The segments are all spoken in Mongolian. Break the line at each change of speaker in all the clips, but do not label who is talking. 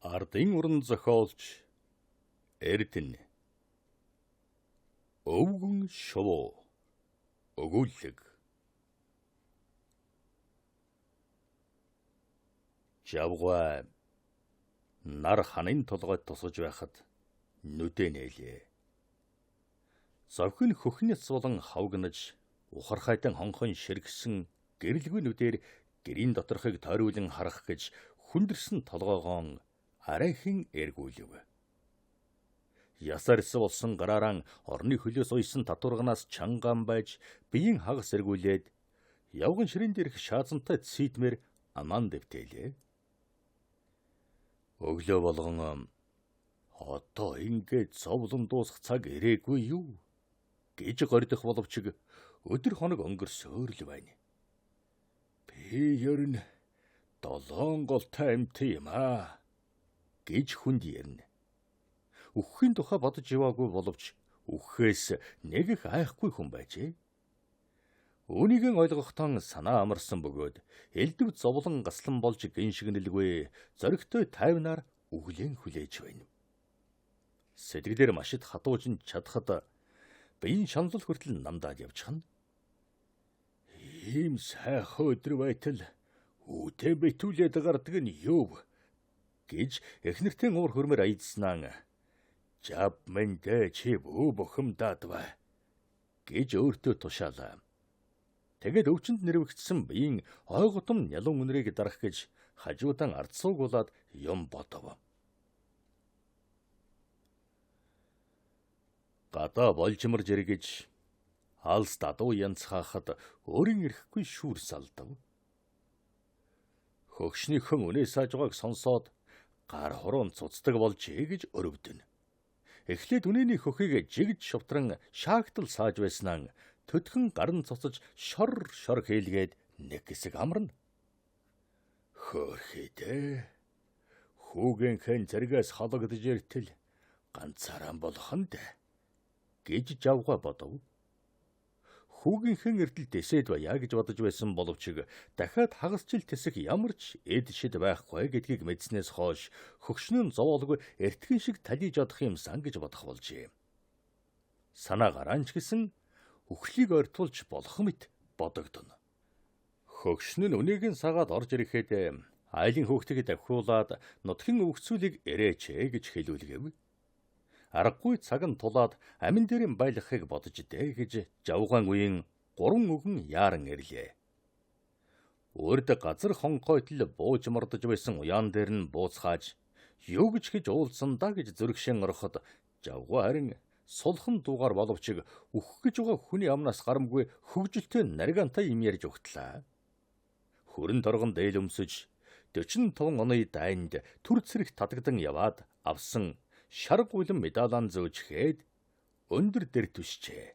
Ардын уран зохиолч Эрдэнэ. Өвгөн шувуу. Өгүүлэг. Жавгай нар ханын толгойд тусаж байхад нүдэ нээлээ. Зовхин хөхнөс болон хавгнаж ухархайдан хонхон ширгсэн гэрэлгүй нүдээр гэрийн доторхыг тойруулан харах гэж хүндэрсэн толгоогоон арайхан эргүүлв. Ясаар болсон гараараа орны хөлөөс уйсан татварганаас чангаан байж биеийн хагас эргүүлээд явган ширээн дээрх шаазантай цитмэр аман дэвтээлээ. Өглөө болгон одоо ингээд зовлон дуусах цаг ирээгүй юу гэж гордох боловч өдөр хоног өнгөрсөөр л байна. Би ер нь долоон голтой амьтан юм аа гэж хүнд ярина. Үхэхийн тухай бодож яваагүй боловч үхэхээс нэг их айхгүй хүн байжээ. Үүнийг ойлгохдоо санаа амарсан бөгөөд элдв зовлон гаслан болж гиншгэнэлгүй зоригтой тайвнаар үглэн хүлээж байна. Сэтгэлээр маш их хатуужин чадхад биеийн шаналл хүртэл намдаад явчихна. Ийм сайхан өдөр байтал үдэ битүүлээд гардаг нь юу гэж эхнэртэй уур хөрмөр аядснаа жав мэндэ чи бүү бухимдаад бай гэж өөртөө тушаалаа. Тэгээд өвчнөд нэрвэгдсэн биеийн ойготом нялуун үнрийг дарах гэж хажуудан ард суугуулад юм бодов. Гадаа болжмор жиргэж алс дадуу янзхаахад өөрийн эрэхгүй шүүр салдав. Хөгшнийхэн үнээ сааж байгааг сонсоод гар хуруун цуцдаг болжээ гэж өрөвдөнө. Эхлээд үнээний хөхийг жигд шувтран шаагтал сааж байснаа төдхөн гарн цуцаж шор шор хийлгээд нэг хэсэг амарна. Хөөрхийдээ. Хүүгийнхээ зэргээс хологдож иртэл ганцаараа болох нь дээ гэж жавга бодов. Хүүгийнхэн эрдэл дэсэд байя гэж бодож байсан боловч дахиад хагас жил тэсэх ямар ч эд шид байхгүй гэдгийг мэдснээс хойш хөгшнөн зовоолгүй эртхэн шиг талиж одох юмсан гэж бодох болжээ. Санаа гараан ч гэсэн үхлийг ойртуулж болох мэт бодогдоно. Хөгшин нь үнийг нь сагаад орж ирэхэд айлын хүүхдийг давхиулаад нутгийн өвгцүүлийг ирээч гэж хэлүүлгэв. Аргагүй цаг нь тулаад амин дээрэн байлгахыг бодож дээ гэж жавгаан үеийн гурван өгөн яаран ирлээ. Урд газар хонхойтл бууж мордож байсан уяан дээр нь бууцгааж юу гэж гэж уулзсан да гэж зүрхшэн ороход жавгаа харин сулхан дуугаар боловч үхэх гэж байгаа хүний амнаас гарамгүй хөгжилтэй наргантай юм ярьж өгтлээ. Хөрөн торгон дээл өмсөж 45 оны дайнд төр цэрэг татагдан яваад авсан шар гуйлан медалан зөөжгээд өндөр дээр түшжээ.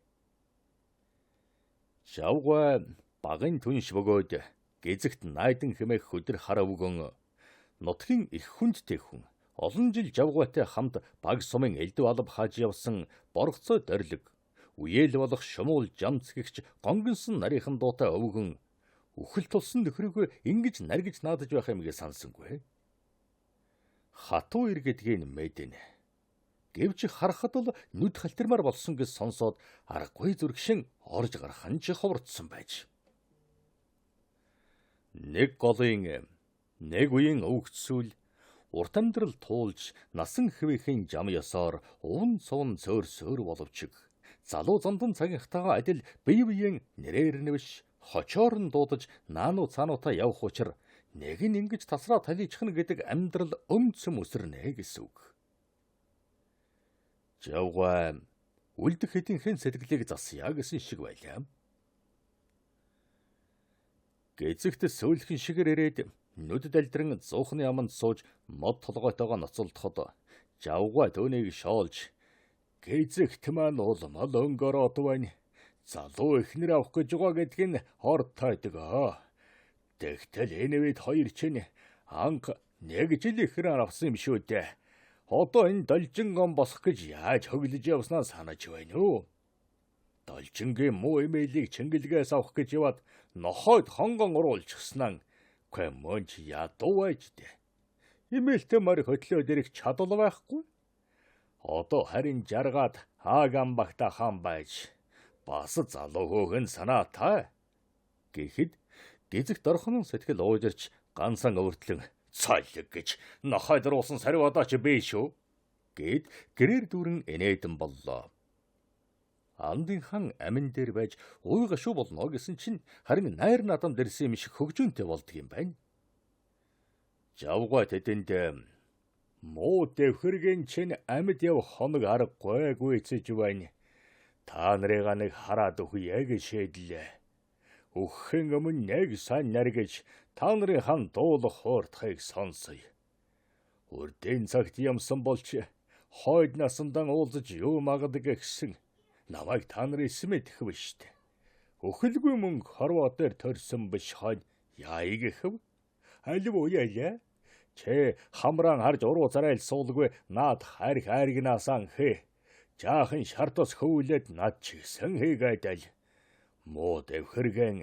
Жавгай багын түнш бөгөөд гизэгт найдан хэмээх хөдөр хар өвгөн нутгийн их хүндтэй хүн олон жил жавгайтай хамт баг сумын элдв алба хааж явсан боргоцой дорилог үеэл болох шумуул жамц гихч гонгонсон нарийнхан дуутай өвгөн үхэл тулсан нөхрийгөө ингэж наргиж наадаж байх юм гэж сансангүй. Хатуу ир гэдгийг мэднэ. Гэвч харахад л нүд халтирмаар болсон гэж сонсоод аргагүй зүрхшин орж гарах нь ч ховордсон байж. Нэг голын нэг үеийн өвгцсүүл урт амьдрал туулж насан хэвийнхэн жам ёсоор уван цуван цөөрсөөр боловч залуу зандан цагийнхтайгаа адил бие биеийн нэрээр нь биш хочоор нь дуудаж наануу цаануудаа явах учир нэг нь ингэж тасраа талийчихна гэдэг амьдрал өмцөм өсөрнэ гэсэн үг. Жавгай үлдэх хэдийнхэн сэтгэлийг засъя гэсэн шиг байлаа. Гэзэгт сөөлхөн шигээр ирээд нүд далдран зуухны аманд сууж мод толгойтойгоо ноцолдоход жавгай түүнийг шоолж гэзэгт маань улмал өнгөрөөд байна. Залуу эхнэр авах гэж байгаа гэдг нь хор тойдог. Тэгтэл энэ үед хоёр чинь анх нэг жил ихрээр авсан юм шүү дээ. Одоо энэ должингон босох гэж яаж хөглөж явснаа санаж байна уу? Должингийн муу эмээлийг чингэлгээс авах гэж яваад нохойд хонгон уруулчихснаа. Үгүй мөн чи ядуу байж дээ. Имээлтэй морь хөтлөөд ирэх чадал байхгүй. Одоо харин жаргаад Хааган багта хаан байж бас залуу хөөхөн санаатай гэхэд гизэгт орхон сэтгэл уужирч ганцхан өвөртлөн цайлаг гэж нохой друулсан сариу одоо чи би шүү гэд гэрээр дүүрэн инээдэн боллоо. Андын хан амин дээр байж уй гашуу болно гэсэн чинь харин найр надан дэрсэн юм шиг хөгжүүнтэй болдго юм байна. Жавгай тэдэнд муу дэвхэргийн чинь амьд явах хоног аргагүй гүйцэж байна. Та нарыгаа нэг хараад өгье гэж шийдлээ. Үхэхийн өмнө нэг сайн наргиж та нарын хан дуулах хуурдахыг сонсъё. Урдын цагт ямсан болч хойд насандан уулзаж юу магадаг гэсэн намайг та нарын смэдэх биш дээ. Өхөлгүй мөнгө хорвоо дээр төрсөн биш хойд яа гэхэв? Алив уяалаа. Чи хамраан харж уруу зарайл суулгүй наад хайрх айргнаасан хээ. Жаахан шартос хөвлөд над чигсэн хийгээд аль. Муу дэвхэргэн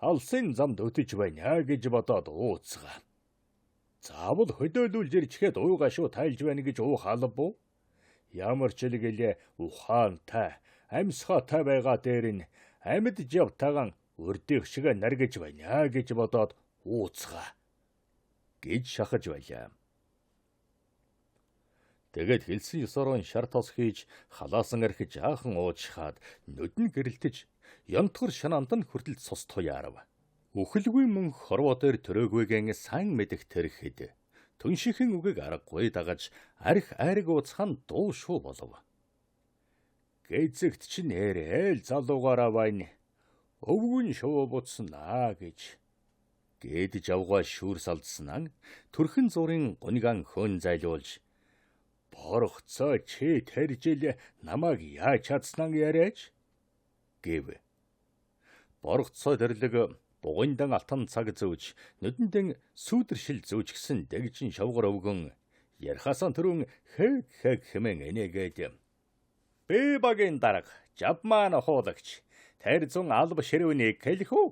алсын замд өтөж байна гэж бодоод ууцгаа. Заавал хөдөөлүүлж ирчгээд уй гашуу тайлж байна гэж уух албав. Ямар ч л гэлээ ухаантай, амьсгаатай байгаа дээр нь амьд жавтайгаан урдих шиг наргиж байна гэж бодоод ууцгаа гэж шахаж байлаа. Тэгээд хэлсэн ёсороо шар тос хийж халаасан архи жаахан уужхаад нүд нь гэрэлтэж ёнтгор шанаанд нь хүртэл цус туяарав. Үхэлгүй мөн хорвоо дээр төрөөгүйгэн сайн мэдэх тэр хэд түншихэн үгийг аргагүй дагаж арх айраг ууцхан дуу шуу болов. Гэзэгт чинь нэрээ л залуугаараа байна. Өвгөн шувуу буцнаа гэж гээд жавгаа шүүр салдснаа төрхөн зурын гуниган хөөн зайлуулж боргоцоо чи тэр жил намайг яаж чадсан яриач гэв. Боргоцоо тэрлэг бугуйндан алтан цаг зөөж нүдэндэн сүүдэр шил зөөж гисэн дэгжин шавгар өвгөн ярихаасан түрүүн хэг хэг хэмээн энийгээд би багийн дарга жавмаан хуулагч тэр зун алба ширүүнийг хэлэх үү?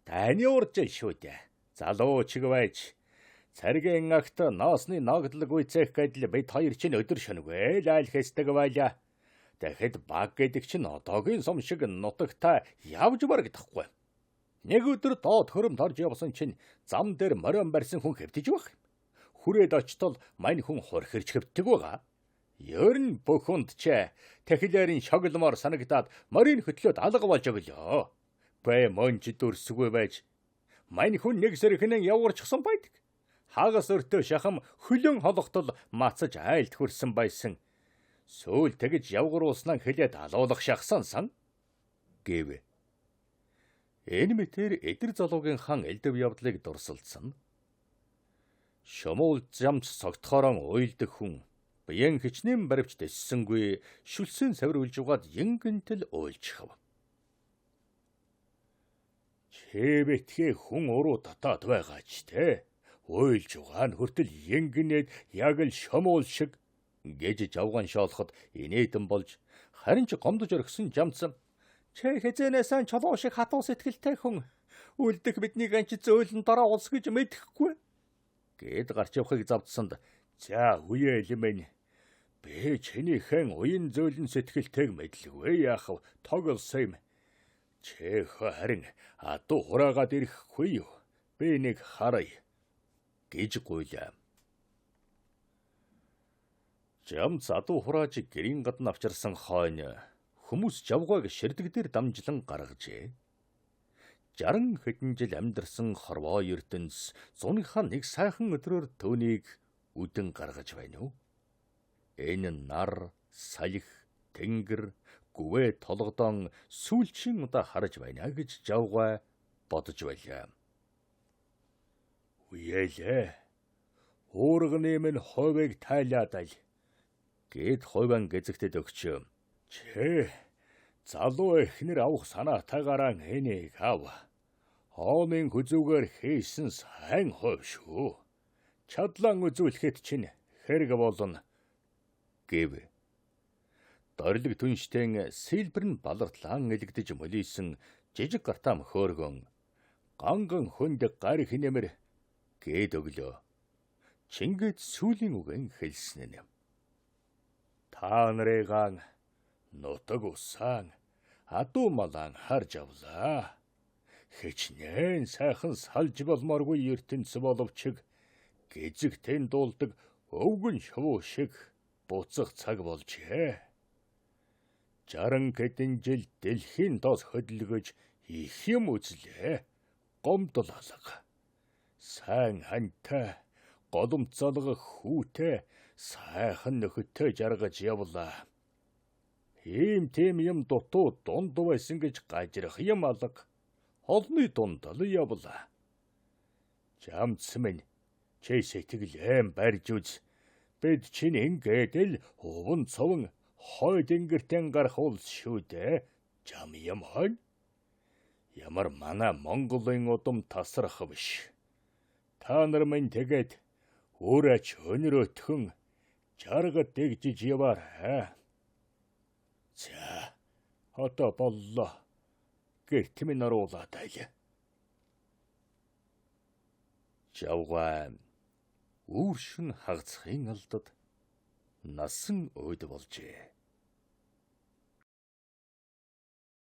Таны уржил шүү дээ. Залуу чиг байж царгийн агт ноосны ногдлог үйцэх гэдэл бид хоёр чинь өдөр шөнөгүй л айл хэсдэг байлаа. Тэгэхэд баг гэдэг чинь одоогийн сум шиг нутагтай явж барагдахгүй. Нэг өдөр доод хөрөмт орж явсан чинь зам дээр морион барьсан хүн хэвтэж байх юм. Хүрээд очтол мань хүн хурхирч хэвтдэг байгаа. Ер нь бүх хүнд ч тэхлээрийн шогломоор санагдаад морийг хөтлөөд алга болж өглөө. Бэ мөнч дүрсгүй байж мань хүн нэг сэрхнэн явуурчихсан байдаг. Хагас өртөө шахам хөлөн холготол мацаж айлт хөрсөн байсан. Сүүл тэгж явгруулснаа хэлээд алуулах шахсан сан гэв. Энэ мэтэр эдэр залуугийн хан элдв явдлыг дурсалдсан. Шумуул замч цогтохорон уйлдаг хүн биеэн хичнээн баривч дэссэнгүй шүлсэн савир үлж угаад енгэнтэл уйлчихв. Чи битгий хүн уруу татаад байгаач те. Уйлж угаан хүртэл енгэнээд яг л шумуул шиг гэж жавган шоолоход инээдэн болж харин ч гомдож орхисон жамц чи хэзээнээсэн чулуу шиг хатуу сэтгэлтэй хүн үлдэх биднийг анч зөөлөн дараа улс гэж мэдэхгүй гэд гарч явахыг завдсанд за үеэл минь би чинийхэн уян зөөлөн сэтгэлтэйг мэдлгүй яах вэ тоглосон юм. Чихэ харин адуу хураагаад ирэхгүй юу? Би нэг харъя гэж гуйлаа. Жамц адуу хурааж гэрийн гадна авчирсан хойно хүмүүс жавгааг ширдэг дээр дамжлан гаргажээ. 60 хэдэн жил амьдарсан хорвоо ертөнц зуныхаа нэг сайхан өдрөөр түүнийг үдэн гаргаж байна уу? Энэ нар, салхи, тэнгэр, гүвээ толгодон сүүлчийн удаа харж байна гэж жавгай бодож байлаа. Үеэлээ. Уурганы минь ховыг тайлаад аль гэд хуван гэзэгтэд өгч. Чи залуу эхнэр авах санаатайгаараа энийг ав. Хоонын хүзүүгээр хийсэн сайн хувь шүү. Чадлан үзүүлэхэд чинь хэрэг болно гэв. Дорилог түнштэн сэлбэр нь балартлан элэгдэж молисон жижиг гартам хөөргөн ганган хүнд гар хинэмэр гээд өглөө. Чингээд сүүлийн үгэн хэлсэн нь. Та нарыгаан нутаг усаан адуу малаан харж авлаа. Хичнээн сайхан салж болмооргүй ертөнц боловч гизэгтэн дуулдаг өвгөн шувуу шиг буцах цаг болжээ. 60 хэдэн жил дэлхийн дос хөдөлгөж их юм үзлээ. Гомдол алга. Сайн хантай, голомцоолго хүүтэй, сайхан нөхөдтэй жаргаж явлаа. Ийм тийм юм дутуу дунд байсан гэж гажрах юм алга. Олны дунд л явлаа. Жамц минь, чи сэтгэлээ барьж үз. Бид чинь ингээд л уван цовон хойд ингэртэн гарах улс шүү дээ. Жам юм хонь. Ямар манай Монголын удам тасрах биш. Та нар минь тэгээд өөрөө ч өнөрөөтхөн жаргад дэгжиж яваарай. За, одоо боллоо. Гэрт минь оруулаад айл. Жавгай үүр шүн хагацхын алдад насан өөд болжээ.